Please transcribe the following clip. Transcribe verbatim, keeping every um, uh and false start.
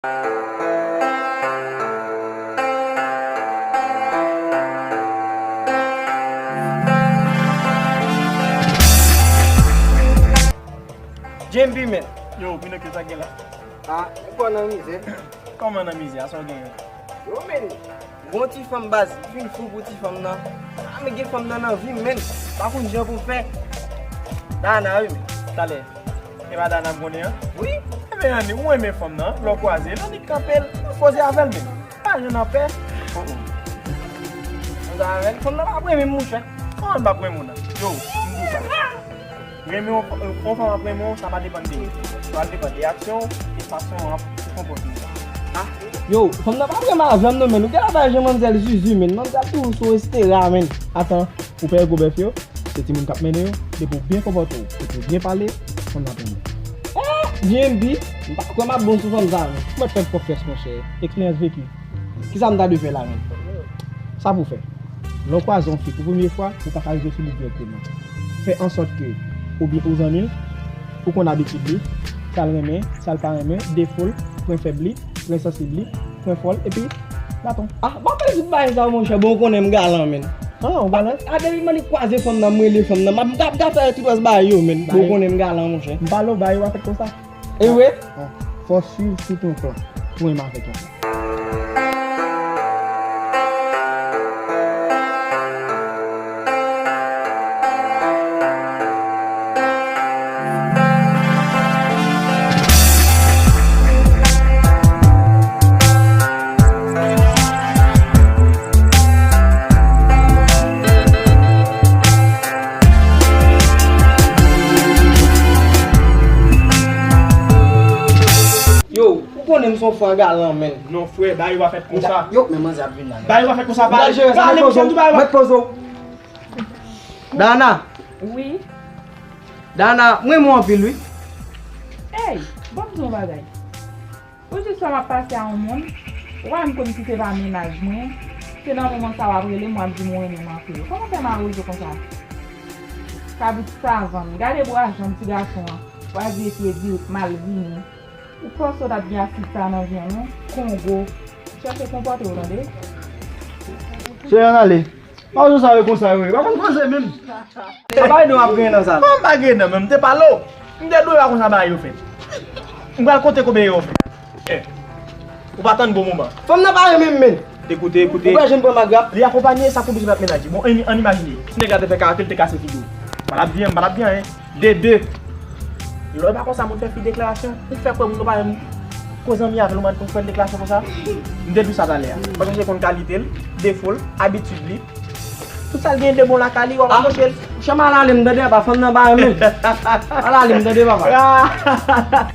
J M B, men. Yo, Pinokyo, sa gen la? Ah, e bò nan mizè. Kòman nan mizè a? Sa w genyen? Yo, men, gon ti fanm baz, m fin fou pou ti fanm nan. Ah, men gen fanm nan nan vi m, men. Pa konn jan pou m fè. Dana, wi, men. Talè. E pa Dana m konnen an? Wi. Ebyen, Annie, ou renmen fanm nan, lè w kwaze l, annik kanpe l, annik koze avè l, men. Pa jwenn anpè. Oh, oh. Koze avè l, fanm nan p ap renmen m, monchè. Kòman l p ap renmen w nan? Yo, m di w sa. Renmen yon, yon fanm ap renmen w, sa pa depann de ou. Sa va depann de aksyon w e fason w ap konpòte w. Ah. Yo, fanm nan pa vrèman avè m non, men. Ou genlè pa janm manzèl Zuzu, men. Manzèl toujou sou estera, men. Atan, ou pè gwo bèf yo, se timoun k ap mennen yo. Depi w byen konpòte w, depi w byen pale, fanm nan ap renmen w. Eh, J M B, m pa kwè m ap bon sou fanm sa, men. Ou mèt fè m konfyans, monchè. Eksperyans veki. Kisa m ta dwe fè la menm? Sa pou w fè. Lè w kwaze yon fi pou premye fwa, ou pa ka rive sou li dirèkteman. Fè an sòt ke ou byen ou zanmi l, ou konn abitid li, sa l renmen, sa l pa renmen, defo l, pwen fèb li, pwen sansib li, pwen fò l, epi baton. Ah, pa pèdi bagay sa yo, monchè. Bon, ou konnen m galan, men. Ah, ou galan? Ah, depi m annik kwaze fanm nan, m rele fanm nan, m ap, m ap, m ap fè tout rès bagay yo, men. Bon, ou konnen m galan, monchè. M pale w, bagay yo pa fèt konsa. E vre? Fò w swiv tout yon plan pou renmen avèk yon fi. Yo, ou konnen m se yon fwa galan, men. Non, frè, bagay yo pa fèt konsa. Yo, men manzè ap vin la. Bagay yo pa fèt konsa, pale, pale, m di w, bagay yo pa. Mèt poze w. Dana. Wi. Dana, mwen renmen w anpil, wi. Ey, ban m di w yon bagay. Ou jis wè m ap pase a yon moun, ou pa menm konn si se pa mennaj mwen, se nan moman sa w ap rele m, w ap di m ou renmen m anpil. Kòman fè m a rezo konsa? Kabrit savann, gade bwa janm ti gason an, w ap vin eseye di mal vini. Ou panse w t ap gen asid sa nan vyann ou, kongo. Chèche konpòte w, tande? Cheri, ann ale. Pa wè sa yo konsa yo ye. Pa konn koze menm. Sa pa ede w ap grennen nan sa. Kòman m pa grennen nan menm? M te pale w. M te di w e pa konsa bagay yo fèt. M pral konte konbyen yo fè. Eh. Ou pa tann bon moman. Fanm nan pa renmen m, men. Ekoute, ekoute. Ou pa janm pran magrap. Li akonpaye sa pou bezwen ap mennaj li. Bon, ann, ann imajine. Si nèg la te fè karaktè, l te kase figi w. Pa t ap byen, pa t ap byen, en. De de. Lè w pa konsa, moun fè fi deklarasyon, ou fè kwè moun nan pa renmen w. Koz anmi avè l, ou mande pou fè l deklarasyon konsa. M te di w sa talè a. Fò w chèche konn kalite l, defo l, abitid li. Tout sa l gen de bon lakay li, w ap aproche l. Chanm al ale m tande, apa fanm nan pa renmen m. Al ale m tande, papa.